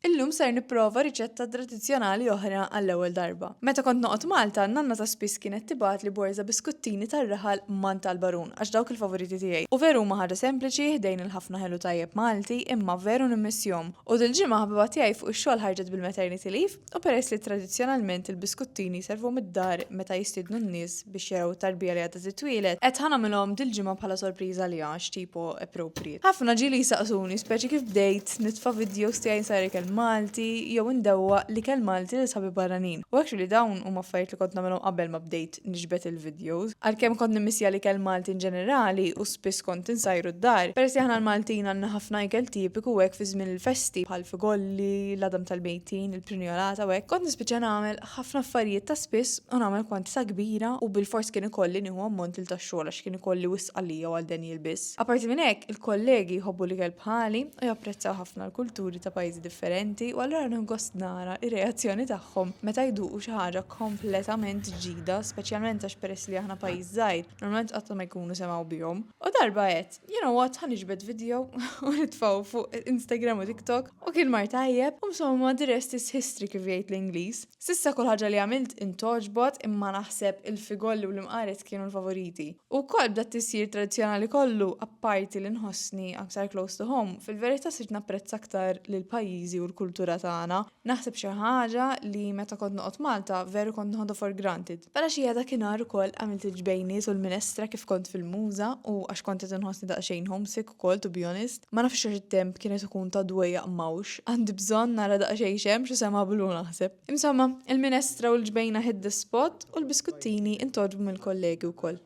Illum ser nipprova riċetta tradizzjonali oħra għall-ewwel darba. Meta kont noqgħod Malta, nanna ta' spiss kienet tibgħatli borża biskuttini tar-raħal Mant tal-Barun għax dawk il-favoriti tiegħi. U veru huma ħaġa sempliċi ħdejn il-ħafna ħelu tajjeb Malti, imma veru nimmissjhom. U dil-ġimgħa ħabiba tiegħi fuq ix-xogħol ħarġet bil-maternity leave u peress li tradizzjonalment il-biskuttini jservuhom id-dar meta jistiednu n-nies biex jaraw it-tarbija li għadha titwieled, għedt ħa nagħmilhom dil-ġimgħa bħala sorpriża għaliha għax tipo appropriate. Ħafna ġieli jsaqsuni speċi kif bdejt nitfa' videos tiegħi nsajjar ikel Malti jew indewwaq l-ikel Malti lil sħabi barranin. U actually dawn huma affarijiet li kont nagħmilhom qabel ma bdejt niġbed il-videos. Għalkemm kont nimmissja l-ikel Malti in ġenerali u spiss kont insajru d-dar, peress li aħna l-Maltin għandna ħafna ikel tipiku u hekk fi żmien il-festi bħal figolli, l-għadam tal-mejtin, il-prinjolata u hekk, kont nispiċċa nagħmel ħafna affarijiet ta' spiss u nagħmel kwantità kbira u bilfors kien ikolli nieħu ammont lil tax-xogħol għax kien ikolli wisq għalija u għal Daniel biss. Apparti minn hekk, il-kollegi jħobbu l-ikel bħali u japprezzaw ħafna l-kulturi ta' pajjiżi differenti u allura nieħu gost nara r-reazzjoni tagħhom meta jduqu xi ħaġa kompletament ġdida, speċjalment għax peress li aħna pajjiż żgħir, normalment qatt ma jkunu semgħu bihom. U darba għedt, you know what, ħa niġbed video u nitfgħu fuq Instagram u TikTok u kien mar tajjeb u insomma the rest is history kif jgħid l-Ingliż. S'issa kull ħaġa li għamilt intgħoġbot imma naħseb il-figolli u l-imqaret kienu l-favoriti. U wkoll b'dat tisjir tradizzjonali kollu, apparti li nħossni aktar close to home, fil-verità sirt napprezza aktar lil pajjiżi u l-kultura tagħna. Naħseb xi ħaġa li meta kont noqgħod Malta veru kont noħodha for granted. Filgħaxija dakinhar ukoll għamilt il-ġbejniet u l-minestra kif kont fil-Muża u għax kont qed inħossni daqsxejn homesick ukoll to be honest. Ma nafx għax it-temp kien qed ikun ta' dwejjaq m'hawnx. Għandi bżonn nara daqsxejn xemx u sema blu naħseb. Insomma, il-minestra u l-ġbejna hit the spot u l-biskuttini intgħoġbu mill-kollegi wkoll.